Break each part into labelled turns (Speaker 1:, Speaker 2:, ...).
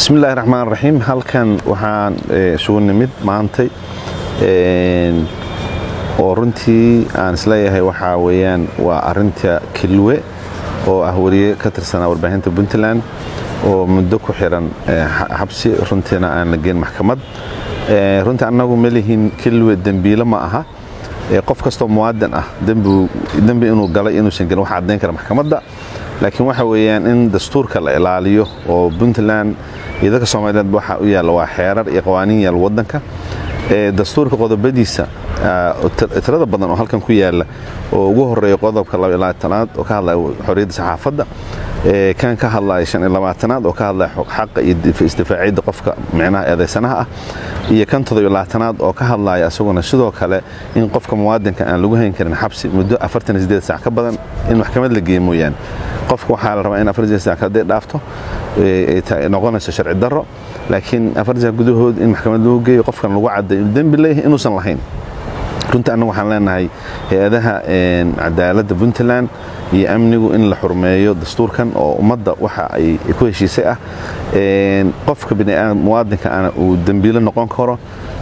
Speaker 1: Bismillahi raxmaan raxiim. Halkan waxaan isugu nimid maantay oo runtii aan isleeyahay waxaa weeyaan waa arinta Kilwe, oo ah wariye ka tirsanaa warbaahinta Puntland oo muddo ku xiran xabsi, runtiina aan la geen maxkamad. Runtii annagu ma lihin Kilwe dembiilo ma aha. Qof kastoo muwaadin ah dembi inuu galay, inuusan gelin, waxa caddayn kara maxkamadda. Laakiin waxa weeyaan in dastuurka la ilaaliyo oo Puntland iyo dadka Soomaaliyeed waxa u yaalla waa xeerar iyo qawaaniin yaal waddanka. Dastuurka qodobadiisa tirada badan oo halkan ku yaalla, oo ugu horeeya qodobka 22aad oo ka hadlaya xorriyadda saxaafadda, kan ka hadlaya 25aad oo ka hadlaya xaqa iyo isdifaacidda qofka micnaha eedaysanaha ah, iyo kan 27aad oo ka hadlaya isaguna sidoo kale in qofka muwaadinka aan lagu hayn karin xabsi muddo 48 saac ka badan in maxkamad la geeyo mooyaane. Qofka waxaa la rabaa in 48 saac hadday dhaafto noqonayso sharci darro, laakiin 4 saac gudahood in maxkamad lagu geeyo, qofkan lagu cadday inuu dembi leeyahay, inuusan lahayn. Runtii annagu waxaan leenahay hay-adaha cadaaladda Puntland iyo amnigu in la xurmeeyo dastuurkan oo ummadda waxa ay ku heshiisay ah, qofka muwaadinka ana uu dembiilo noqon karo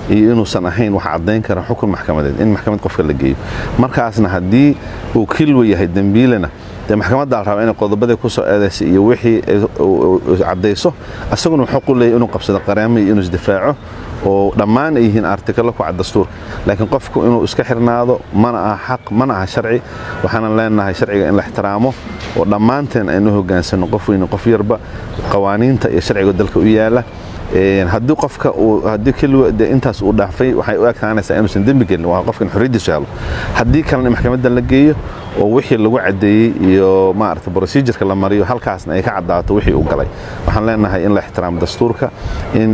Speaker 1: iyo inuusan ahayn wax caddayn kara xukun maxkamadeed, in maxkamad qofka la geeyo. Markaasna haddii uu Kilwa yahay dembiilena, dee maxkamadda la rabaa inay qodobadii ku soo eedaysay iyo wixii caddayso. Isaguna wuxuu u leeyahy inuu qabsado qaraamo iyo inuu isdifaaco, oo dhammaan ay yihiin artikalo ku cad dastuurka. Laakiin qofku inuu iska xirnaado mana aha xaq, mana aha sharci. Waxaanan leenahay sharciga in la ixtiraamo oo dhammaanteen aynu hogaansano, qof weyn, qof yarba, qawaaniinta iyo sharciga dalka u yaala. Haddii qofka haddii Kilwa de intaas uu dhaafay, waxay u ekaanaysaa inuusan dembi gelin, waa qofkan xorriyaddiisu helo. Haddii kalena maxkamadda la geeyo oo wixii lagu caddeeyey iyo maaragta procedureka la mariyo, halkaasna ay ka caddaato wixii uu galay. Waxaan leenahay in la ixtiraamo dastuurka, in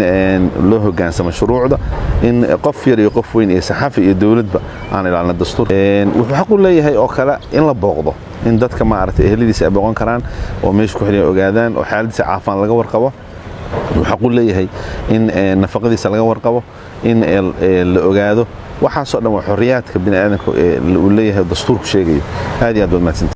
Speaker 1: loo hogaansamo shuruucda, in qof yar iyo qof weyn iyo saxafi iyo dowladba aan ilaalino dastuur. Wuxuu xaq u leeyahay oo kale in la booqdo, in dadka maaragtay eheladiisa ay booqan karaan oo meesha ku xidhan ogaadaan oo xaaladiisa caafimaad laga warqabo. Wuxuu xaq u leeyahay in nafaqadiisa laga warqabo, in la ogaado. Waxaasoo dhan waa xorriyaadka bini aadamka uu leeyahay, dastuurku sheegayo. Aad iyo aad baad mahadsanta.